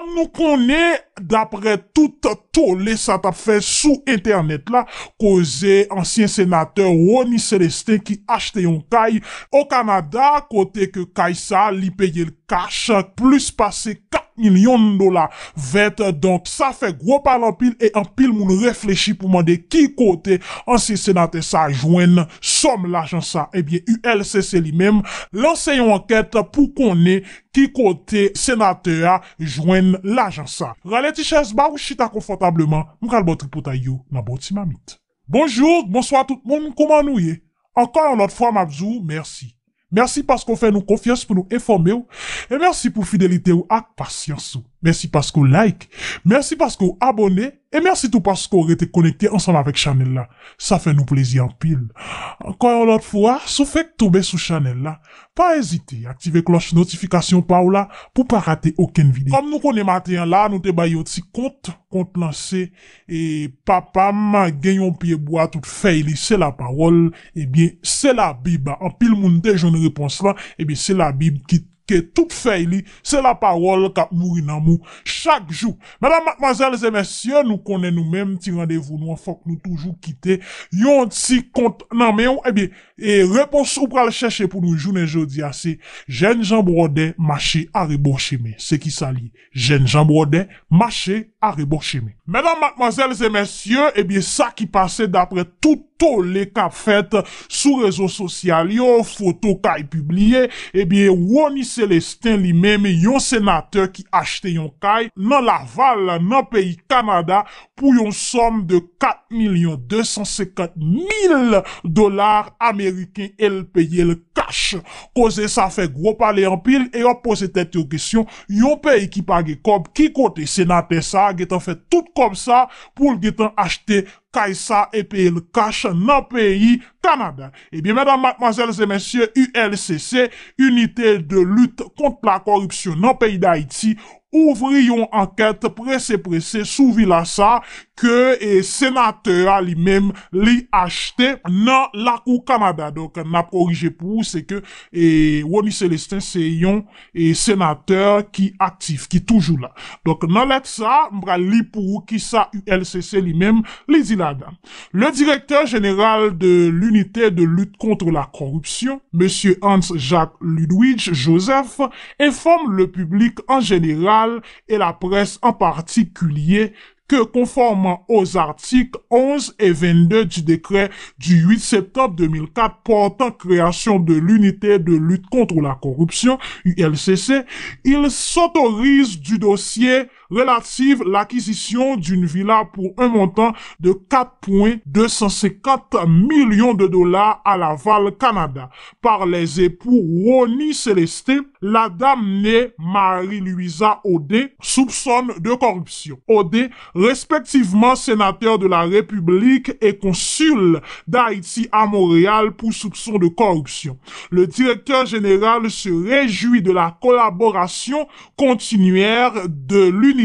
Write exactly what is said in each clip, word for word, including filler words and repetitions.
Nou konnen, daprè tout tole sa t ap fè sou entènèt la, koze ansyen senatè Rony Célestin ki achte yon kay o Kanada, kote ke kay sa li peye l kach plis pase kat milyon dola vèt. Donk, sa fè gwo pale anpil e anpil moun reflechi pou mande ki kote ansyen senatè sa jwenn sòm lajan sa. Ebyen, U L C C li menm lanse yon ankèt pou konnen ki kote senatè a jwenn lajan sa. Rale ti chèz ba w, chita konfòtableman, m pral ba w tripotay yo nan ba w ti mamit. Bonjou, bonswa tout moun, kouman nou ye? Ankò yon lòt fwa, m ap di w mèsi. Mèsi paske w fè nou konfyans pou nou enfòme w. E mèsi pou fidelite w ak pasyans ou. Mèsi paske w like. Mèsi paske w abòne. E mèsi tou paske w rete konekte ansanm avèk chanèl la. Sa fè nou plezi anpil. Ankò yon lòt fwa, si w fenk tonbe sou chanèl la, pa ezite aktive klòch notifikasyon pa w la pou pa rate okenn videyo. Kòm nou konnen maten an la, nou te bay yon ti kont, kont lan se, e papa m gen yon pye bwa, tout fèy li se lapawòl, ebyen, se Labib. Anpil moun te jwenn repons lan, ebyen, se Labib ki ke tout fèy li se lapawòl k ap nouri nanm ou chak jou. Medam, madmwazèl e mesye, nou konnen nou menm, ti randevou nou an, fòk nou toujou kite yon ti kont nan men w. Ebyen, e repons ou pral chèche pou nou jounen jodi a se jènjan bwòdè mache arebò chemen. Se ki sa l ye? Jènjan bwòdè mache arebò chemen. Medam, madmwazèl e mesye, ebyen, sa ki pase daprè tout tole k ap fèt sou rezo sosyal yo, foto kay pibliye, ebyen, Rony Célestin li menm, yon senatè ki achte yon kay nan Laval, nan peyi Kanada, pou yon sòm de kat milyon de san senkant mil dola ameriken e l peye l kach. Koze sa fè gwo pale anpil e yo ap poze tèt yo kesyon, yon peyi ki pa gen kòb, ki kote senatè sa gentan fè tout kòb sa pou l gentan achte kay sa e peye l kach nan peyi Kanada? Ebyen, medam, madmwazèl e mesye, U L C C, Unité de Lutte Contre la Corruption nan peyi Dayiti, ouvri yon ankèt prese prese sou vila sa ke, e, senatè a li menm li achte nan lakou Kanada. Donk, n ap korije pou ou, se ke, e, Rony Célestin se yon, e, senatè ki aktif, ki toujou la. Donk, nan lèt sa, m pral li pou ou kisa U L C C li menm li di ladan. Le directeur général de l'Unité de lutte contre la corruption, monsieur Hans-Jacques Ludwig Joseph, informe le public en général et la presse en particulier que, conformément aux articles onze et vingt-deux du décret du huit septembre deux mille quatre portant création de l'unité de lutte contre la corruption, U L C C, il s'autorise du dossier relative l'acquisition d'une villa pour un montant de quatre point deux cent cinquante millions de dollars à Laval, Canada, par les époux Rony Célestin, la damnée Marie-Louisa Audin, soupçonnée de corruption. Audin, respectivement sénateur de la République et consul d'Haïti à Montréal pour soupçon de corruption. Le directeur général se réjouit de la collaboration continuelle de l'unité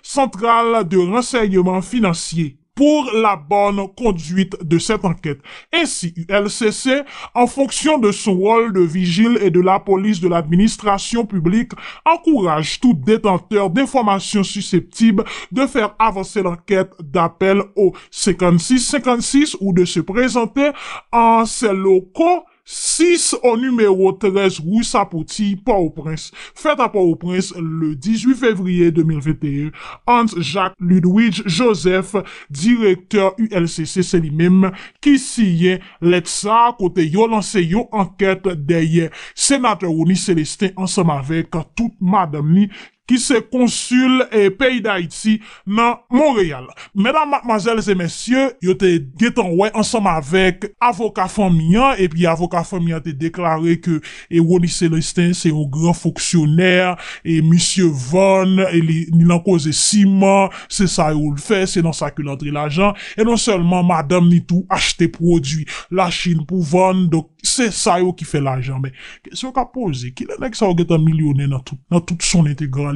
centrale de renseignement financier pour la bonne conduite de cette enquête. Ainsi, U L C C, en fonction de son rôle de vigile et de la police de l'administration publique, encourage tout détenteur d'informations susceptibles de faire avancer l'enquête d'appel au cinquante-six cinquante-six ou de se présenter en ses locaux six au numéro treize rue Sapoti, Port-au-Prince. Fèt a Port-au-Prince le dix-huit février deux mille vingt et un. Hans-Jacques Ludwig Joseph, direktè U L C C, se li menm ki siyen lèt sa, kote yo lanse yon ankèt dèyè senatè Rony Célestin ansanm avèk tout madanm li ki se konsil, e, peyi Dayiti nan Monreyal. Medam, madmwazèl e mesye, yo te gentan wè ansanm avèk avoka fanmi an, epi avoka fanmi an te deklare ke, e, Rony Célestin se yon gran fonksyonè, e misye vann, e li, li nan koze siman, se sa yo l fè, se nan sa ke l antre lajan, e non sèlman madanm li tou achte pwodui Lachin pou vann, donk se sa yo ki fè lajan. Men kesyon k ap poze, kilè nèg sa yo gentan milyonè nan tout, nan tout son entegralite,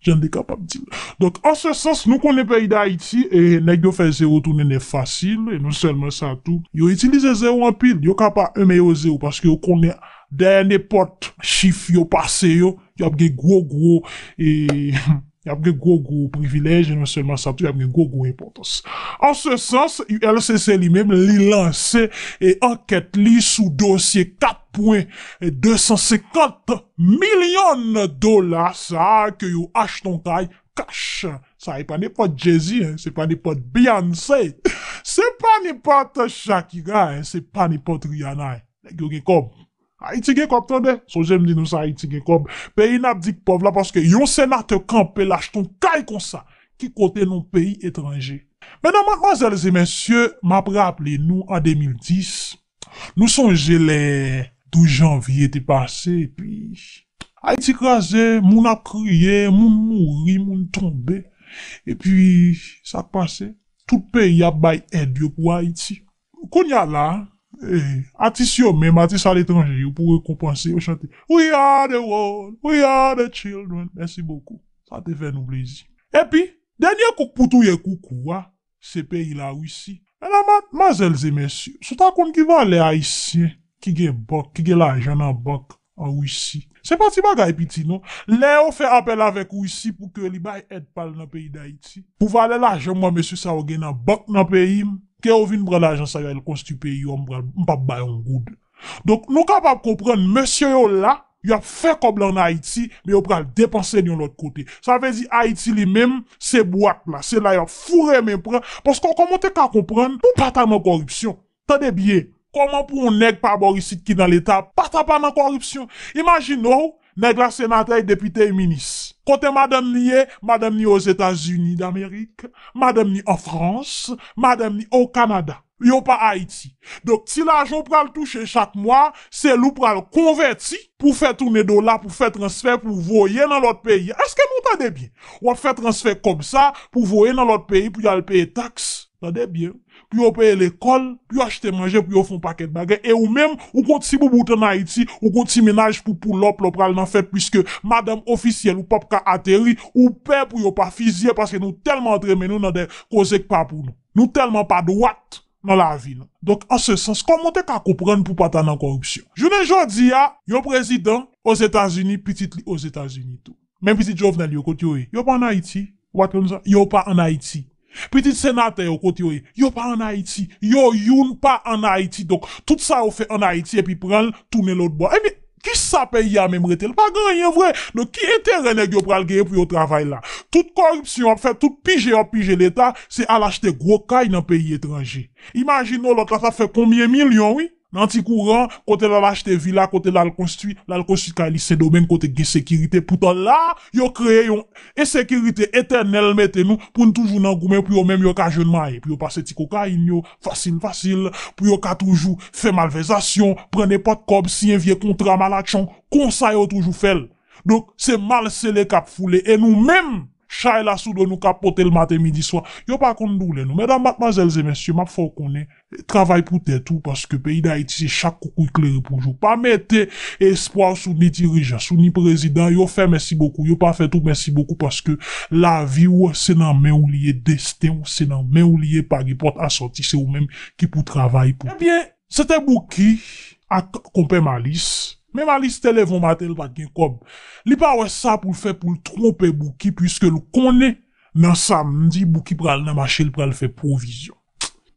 jan n te kapab di l? Donk, an se sans, nou konnen peyi Dayiti, e nèg yo fè zewo tounen nèf fasil, e non sèlman sa tou, yo itilize zewo anpil, yo ka pa enmen yo zewo, paske yo konnen dèyè nenpòt chif yo pase yo, y ap gen gwo, gwo, e, Y ap gen gwo gwo privilèj, e non sèlman sa tou, y ap gen gwo gwo enpòtans. An se sans, U L C C li menm, li lanse e ankèt li sou dosye kat pwen de san senkant milyon dola sa a ke yo achte yon kay kach. Sa e pa nenpòt Jay-Z, en, se pa nenpòt Beyoncé, se pa nenpòt Shakira, en, se pa nenpòt Rihanna, en. Nèg yo gen kòb. Ayiti gen kòb, tande. Sonje m di nou sa, Ayiti gen kòb. Peyi n ap di k pòv la paske yon senatè kanpe l achte yon kay konsa. Ki kote nan peyi etranje? Medam, madmwazèl e mesye, m ap raple nou an de mil dis, nou sonje lè douz janvye te pase, epi Ayiti kraze, moun ap kriye, moun mouri, moun tonbe. Epi, sa k pase? Tout peyi ap bay èd yo pou Ayiti. Kounye a la, eh, atis yo menm, atis aletranje, yo pou rekonpanse, yo chante We are the world, we are the children. Mèsi bokou. Sa te fè nou plezi. Epi, dènye kouk pou touye koukou a, se peyi Larisi. Medam, madmwazèl e mesye, si w ta konn ki valè Ayisyen ki gen bank, ki gen lajan nan bank an Risi. Se pa ti bagay piti, non. Lè yo fè apèl avèk Risi pou ke li bay èd pa l nan peyi Dayiti, pou valè lajan mwen mesye sa yo gen nan bank nan peyi m, ke yo vin pran lajan sa yo al konstwi peyi yo, m pral, m p ap bay yon goud. Donk, nou kapab konprann mesye yo la, y ap fè kòb la ann Ayiti, men yo pral depanse l yon lòt kote. Sa vle di Ayiti li menm, se bwat la, se la y ap foure men pran, paske kòman w te ka konprann pou pa ta nan kòripsyon? Tande byen, kòman pou yon nèg pa bò isit ki nan Leta pa ta pa nan kòripsyon? Imajine w, nèg la senatè, depite, minis. Kote madanm li ye? Madanm li Ozetazini Damerik, madanm li an Frans, madanm li o Kanada. Yo pa Ayiti. Donk, ti lajan w pral touche chak mwa, se li w pral konvèti pou fè tounen dola, pou fè transfè, pou voye nan lòt peyi. Èske nou tande byen? W ap fè transfè kòb sa pou voye nan lòt peyi, pou y al peye taks. Tande byen. Pou yo peye lekòl, pou yo achte manje, pou yo fè yon pakèt bagay. E ou menm, ou gon ti boubout ann Ayiti, ou gon ti mennaj pou pull up lè w pral nan fèt, piske madanm ofisyèl ou p ap ka ateri, ou pè pou yo pa fiziye, paske nou tèlman antre men nou nan de koze k pa pou nou. Nou tèlman pa dwat nan lavi nou. Donk, an se sans, kòman w te ka konprann pou pa ta nan kòripsyon? Jounen jodi a, yon prezidan Ozetazini, pitit li Ozetazini tou. Men pitit Jovenel yo, kote yo ye? Yo pa ann Ayiti. Ou pa t konn sa? Yo pa ann Ayiti. Pitit senatè yo, kote yo ye? Yo pa ann Ayiti. Yo youn pa ann Ayiti. Donk, tout sa yo fè ann Ayiti epi pran l tounen lòt bò. Ebyen, kisa peyi a menm rete? L pa gen anyen vre. Donk, ki enterè nèg yo pral genyen pou yo travay la? Tout kòripsyon yo ap fè, tout pije yo ap pije Leta, se al achte gwo kay nan peyi etranje. Imajine w, lòt la sa fè konbyen milyon, wi. Nan ti kouran, kote l al achte vila, kote l al konstwi, l al konstwi kay li Sendomeng, kote gen sekirite. Poutan la, yo kreye yon ensekirite etènèl mete nou pou n toujou nan goumen pou yo menm yo ka jwenn mwayen, pou yo pase ti kokayin yo fasil, fasil, pou yo ka toujou fè malvèzasyon, pran nenpòt kòb, siyen vye kontra malatchon, konsa yo toujou fè l. Donk, se mal sele k ap foule. E nou menm, chay la sou do nou k ap pote l maten, midi, swa. Yo pa konn doulè nou. Medam, madmwazèl e mesye, m ap fè w konnen, travay pou tèt ou, paske peyi Dayiti se chak koukouy klere pou jou. Pa mete espwa w sou ni dirijan, sou ni prezidan. Yo fè mèsi bokou, yo pa fè tou mèsi bokou, paske lavi w se nan men w li ye, desten w se nan men w li ye, pa gen pòt a sòti, se ou menm ki pou travay pou. Ebyen, se te Bouki ak Konpè Malis. Men Malis te leve yon maten, li pa t gen kòb. Li pa wè sa pou l fè pou l twonpe Bouki, piske l konnen nan samdi, Bouki pral nan mache, l pral fè pwovizyon.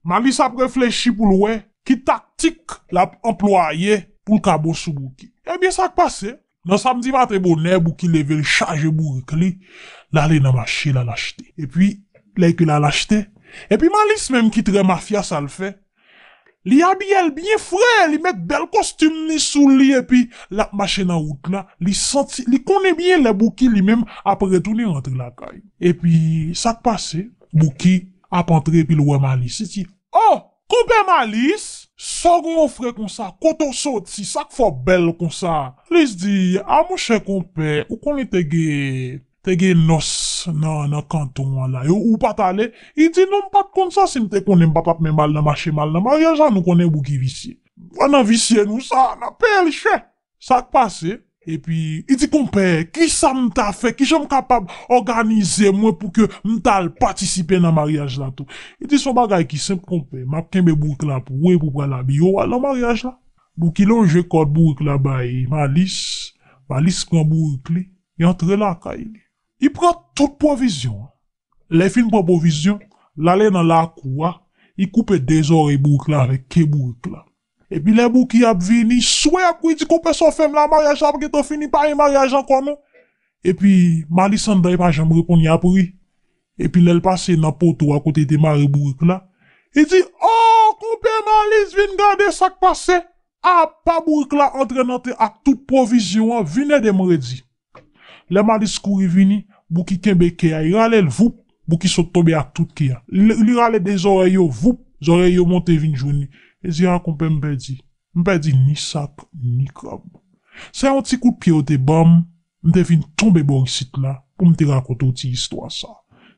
Malis ap reflechi pou l wè ki taktik l ap anplwaye pou l ka bon sou Bouki. Ebyen, sa k pase? Nan samdi maten bonè, Bouki leve, l chaje bourik li, l ale nan mache, l al achte. Epi, lè ke l al achte, epi Malis menm ki trè mafya, sa l fè? Li abiye l byen fre, li met bèl kostim li sou li, epi l ap mache nan wout la. Li santi, li konnen byen lè Bouki li menm ap retounen rantre lakay. Epi, sa k pase? Bouki ap antre, epi l wè Malis. Li di, "O! Konpè Malis, sa w gen yon fre konsa? Kote w soti? Sa k fè w bèl konsa?" Malis di, "A monchè konpè, ou konnen te gen, te gen nòs nan, nan kanton an la. Yo, ou pa t ale?" Li di, "Non, m pa t konn sa. Si m te konnen, m pa t ap menm al nan mache, m al nan maryaj la. Nou konnen Bouki visye. Pandan visye nou sa, n ap peye l chè." Sa k pase? Epi, li di, "Konpè, kisa m ta fè? Kijan m kapab òganize mwen pou ke m ta al patisipe nan maryaj la tou?" Li di, "Se yon bagay ki senp, konpè. M ap kenbe bourik la pou ou epi w pral abiye w al nan maryaj la." Bouki lonje kòd bourik la bay Malis. Malis pran bourik li, li antre lakay li. Li pran tout pwovizyon an. Lè l fin pran pwovizyon, l ale nan lakou a, li koupe de zòrèy bourik la avèk ke bourik la. Epi lè bourik ap vini, swe ap ri, di, "Konpè, sa w fè m la, maryaj la ap gentan fini, pa gen maryaj ankò non." Epi Malisandra pa janm reponn, y ap ri. Epi lè l pase nan poto a kote te mare bourik la, li di, "O, konpè Malis, vin gade sa k pase. Apa bourik la antre nan tè ak tout pwovizyon an, vin ede m redi." Lè Malis kouri vini, Bouki kenbe ke a, li rale l, voup, Bouki sot tonbe ak tout ke a. Li, li rale de zòrèy yo, voup, zòrèy yo monte vin jwenn li. Li di, "A, konpè, m pèdi. M pèdi ni sak, ni krab." Se yon ti kout pye yo te ban m, m te vin tonbe bò isit la pou m te rakonte w ti istwa sa.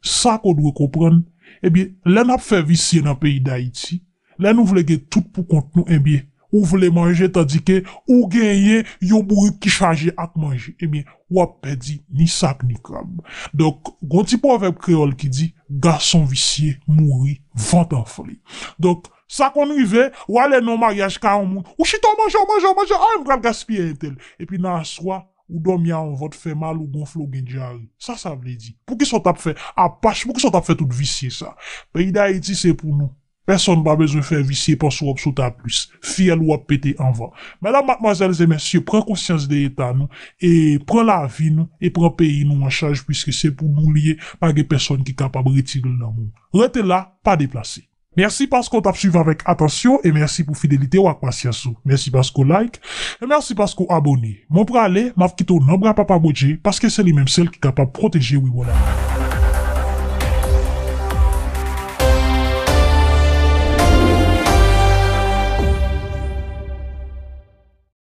Sa ke w dwe konprann, ebyen, lè n ap fè visye nan peyi Dayiti, lè nou vle gen tout pou kont nou, ebyen, ou vle manje, tandike ou genyen yon bourik ki chaje ak manje, ebyen, w ap pèdi ni sak ni krab. Donk, gon ti pwovèb kreyòl ki di, "Gason visye mouri vant anfle." Donk, sa konn rive, w ale nan maryaj ka yon moun, ou chita w manje, w manje, w manje, "A, m pral gaspiye entèl." Epi nan aswè, ou dòmi a yon vant fè mal, ou gonfle, ou gen dyare. Sa sa vle di? Poukisa w t ap fè apach, poukisa w t ap fè tout visye sa? Peyi Dayiti se pou nou. Pèsonn pa bezwen fè visye panse w ap sote a plis. Fyèl ou ap pete anvan. Medam, madmwazèl e mesye, pran konsyans de eta nou, e pran lavi nou, e pran peyi nou an chaj, piske se pou nou li ye, pa gen pèsonn ki kapab retire l nan men w. Rete la, pa deplase. Mèsi paske w t ap swiv avèk atansyon e mèsi pou fidelite w ak pasyans ou. Mèsi paske w like e mèsi paske w abone. Mwen prale, m ap kite w nan bra Papa Bondye paske se li menm sèl ki kapab pwoteje wi w la.